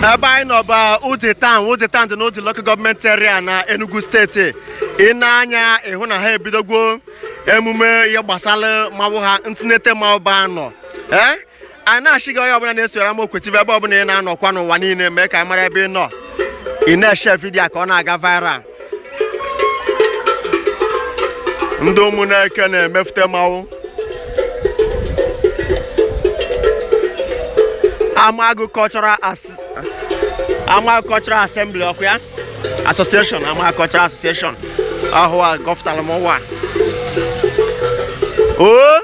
Ebe anyị nọ bụ Udi Town. Udi Town dị n'Udi Local Government Area na Enugu Steeti. Ị na-anya ịhụ na ha ebidogwo emume ihe gbasara mmanwụ ha, ntinete mmanwụ bụ anọ. Ee, anyị na-achị gị onye ọbụla na-esoro Amaokwe TV, ebe ọbụla ị na-anọkwa n'ụwa niile, mee ka anyị mara ebe ị nọ. Ị na-eshare video ka ọ na-aga viral. Ndị Ụmụneke na-emefute mmanwụ. Amagu Cultural Assembly, ọkụ ya Association, Amagu Cultural Association ahụ a gọfụtara m ụwa o.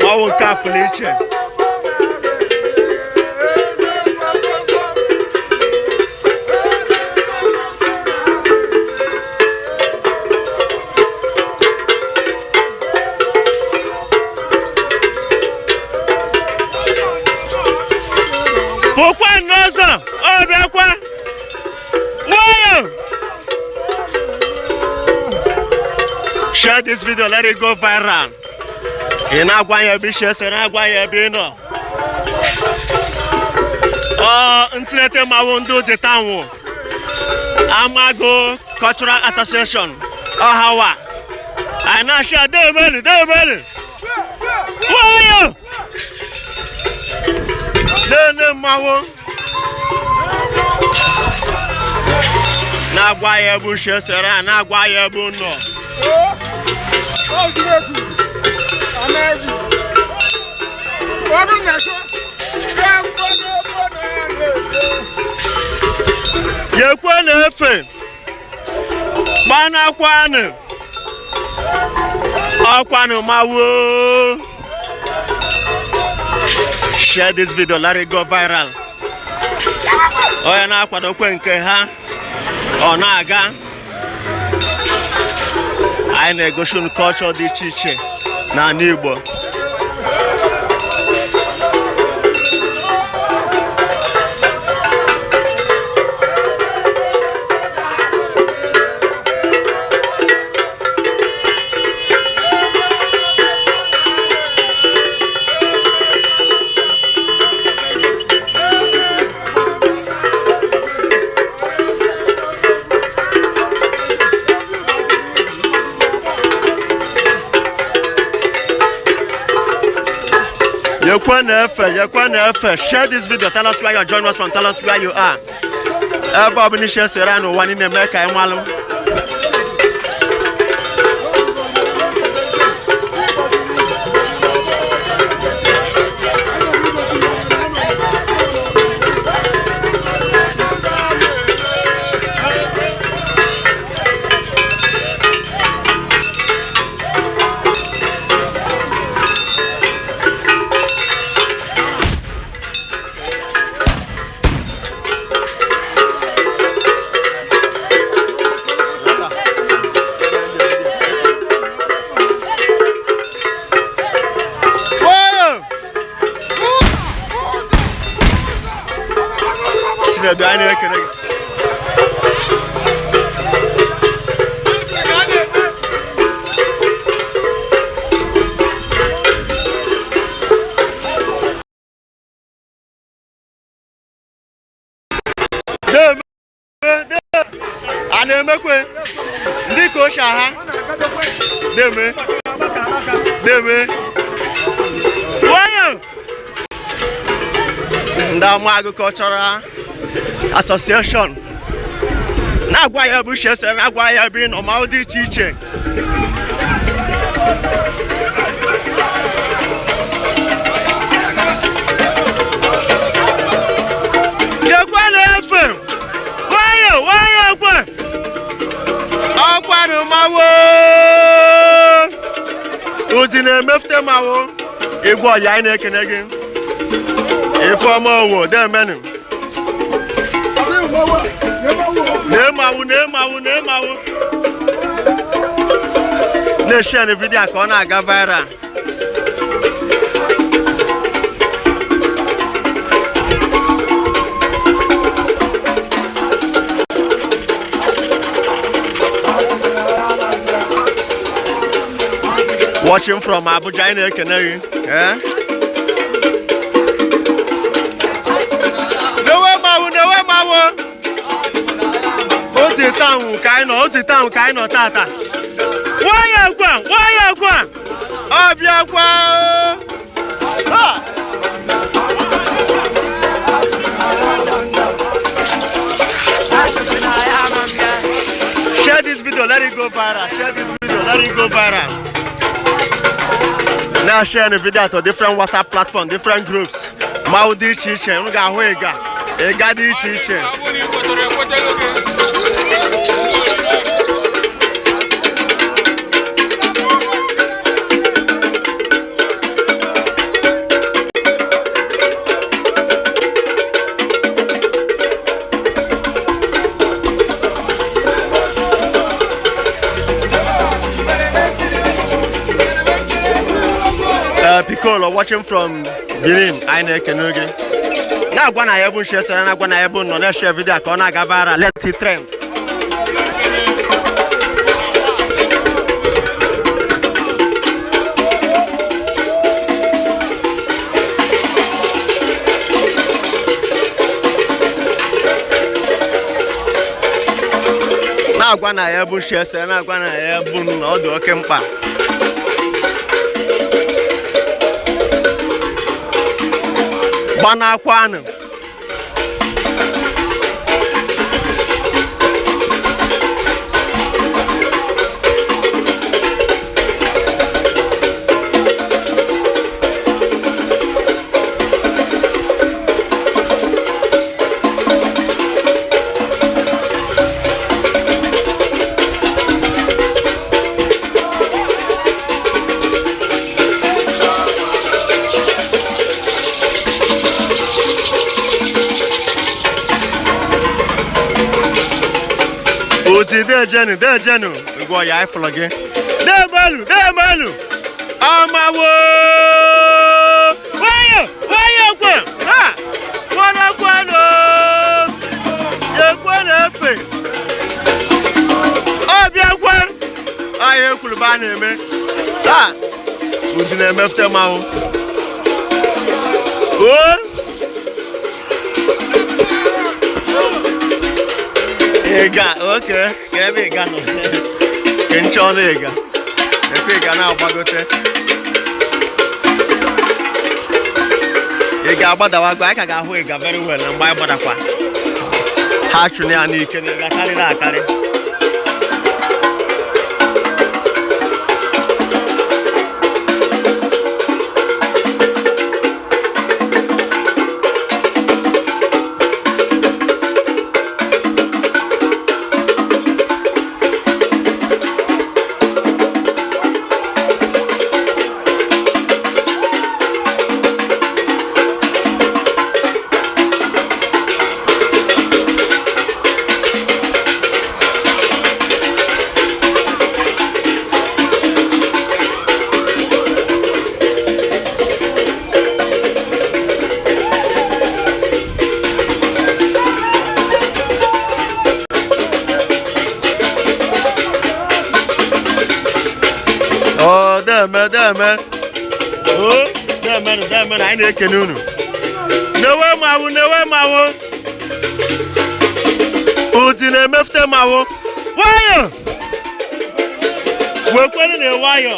Ọwụ nke a pụrụ iche. Pụkwa n'ọzọ, ọ bịakwa nwayọ. Share this video, let it go viral. Ị na-agwa ya ebe isi ese, na-agwa ya ebe ị nọ. Ọ ntinete mmanwụ ndị Udi Town, Amagu Cultural Association ọhawa. Anyị na-achị adebelu debelu nwayọ na-ene mmanwụ, na-agwa ya ebe uche sere a, na-agwa ya ebe nọ. Yekwe na-efe gbanakwanụ ọkwanụ mawo. Share this video, let it go viral. Onye na-akwadokwe nke ha ọ na-aga, anyị na-egosi unu culture dị iche iche n'ala Igbo. Yekwe na-efe, yekwe na-efe. Share this video, tell us where you're joining us from, tell us where you are. Ebe ọ bụla isi esere n'ụwa niile, mee ka anyị malụ. Chinedu, anyị na-ekele gị. A na-emekwe ndị ka ochie ha na-eme na-eme nwayọ. Ndị Amagu Cultural Association na-agwa ya bụ uche ese, na-agwa ya ebe ị nọ ma ọ dị iche iche. Jekwa na-efe nwayọ nwayọ kwe ọkwanụ mawo. Udi na-emefute mawo. Igwe ọya, anyị na-ekene gị. Ifeọma Owo, demenụ. Na-emawu, na-emawu, na-emawu. Na-eshare video ka ọ na-aga viral. Watching from Abuja, anyị na-ekene gị. Eh? Newe mawu, newe mawu. Udi Town ka anyị nọ, Udi Town ka anyị nọ tata. Nwayọ ekwe, nwayọ ekwe. Ọ bịakwa. Ha! Share this video, let it go viral. Share this video, let it go viral. Now share the video to different WhatsApp platform, different groups. Mmanwụ dị iche iche, unu ga-ahụ ịga. Ịga dị iche iche. Ọ bụrụ na ị kwetere, ekwetelu gị. Piccolo watching from Benin, anyị na-ekene gị. Na-agwa na ya bụ nshi esere, na-agwa na ya bụ nọ na-eshare video ka ọ na-aga viral. Let it trend. Na-agwa na ya bụ nshi esere, na-agwa na ya bụ na ọ dị oke mkpa. Gbanakwanụ. Oti dejenu, dejenu. Igwe ọya, anyị fụrụ gị. Demelu, demelu. Amawo. Nwayọ, nwayọ kwe. Ha! Nwana kwano. Ekwe na-efe. Ọbịa kwe. Ahịa ekwuru a na-eme. Taa. Udi na-emefute mmanwụ. O! Ịga, oke, ka ebe ịga nọ. Ke nche ọnụ ịga. Ekwe ịga na-agbagote. Ị ga-agbadawa, anyị ka ga-ahụ ịga very well na mgbe anyị gbadakwa. Ha chụrụ ya n'ike na ịga karịrị akarị. Oh, deme, deme. Oh, deme, deme, anyị na-ekene unu. Newe mawụ, newe mawụ. Udi na-emefute mawụ. Nwayọ! Wekwenu na nwayọ.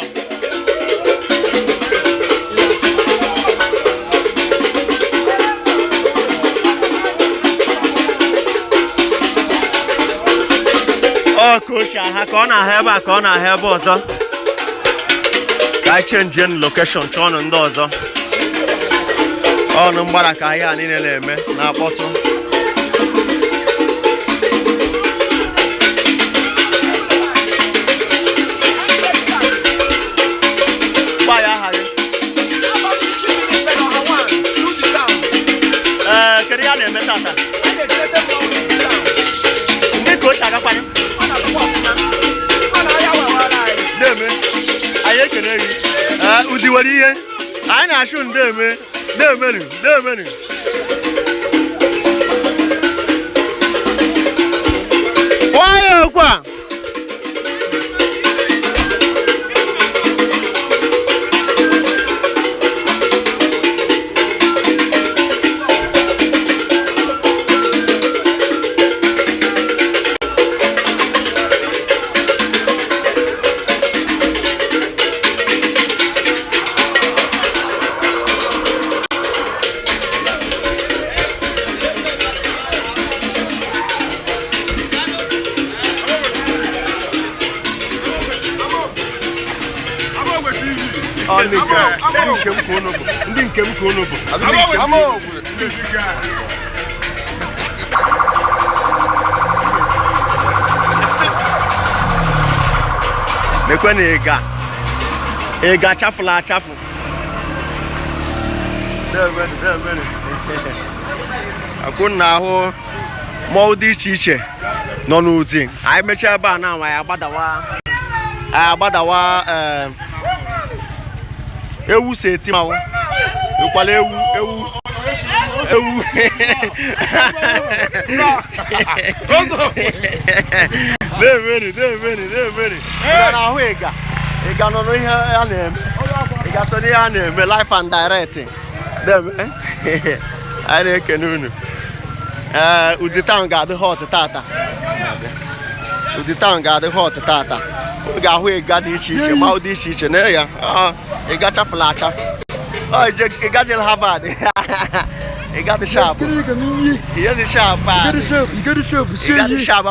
Ọ ka o si aha ka ọ na-aha ebe a, ka ọ na-aha ebe ọzọ. Ka anyị change location, chọọ ọnụ ndị ọzọ. Ọnụ mgbada ka ahịa niile na-eme na-akpọtụ. Gwa ya aha gị. tata? Ndị ka o si agakwanụ? Ndeme, anyị ekele gị. Ee, Udi nwere ihe anyị na-achụ. Ndeme, ndemenu, ndemenu. Nwayọọ kwa. Ọ ndị nke ndị nke m ka unu bụ, ndị nke m ka unu bụ, ndị nke m. Mekwe na ịga ịga achafụla achafụ. Debere, debere. Akwụ na ahụ mmọnwụ dị iche iche nọ n'Udi. Anyị mechaa ebe a na anyị agbadawa, anyị agbadawa. Ee, ewu si eti mmanwụ ekwala ewu, ewu, ewu. Na-emeri, na-emeri, na-emeri. Ị na-ahụ ịga ịga nọ n'ihe a na-eme, ịga so n'ihe a na-eme live and direct. Deme, anyị na-ekene unu. Ee, Udi town ga-adị hot tata. Udi town ga-adị hot tata. Unu ga-ahụ ịga dị iche iche, mmanwụ dị iche iche na ya. Ịga chafụla achafụ. Ọ ịga jere Harvard, ịga dị sharp, ihe dị sharp a. Ịga dị sharp.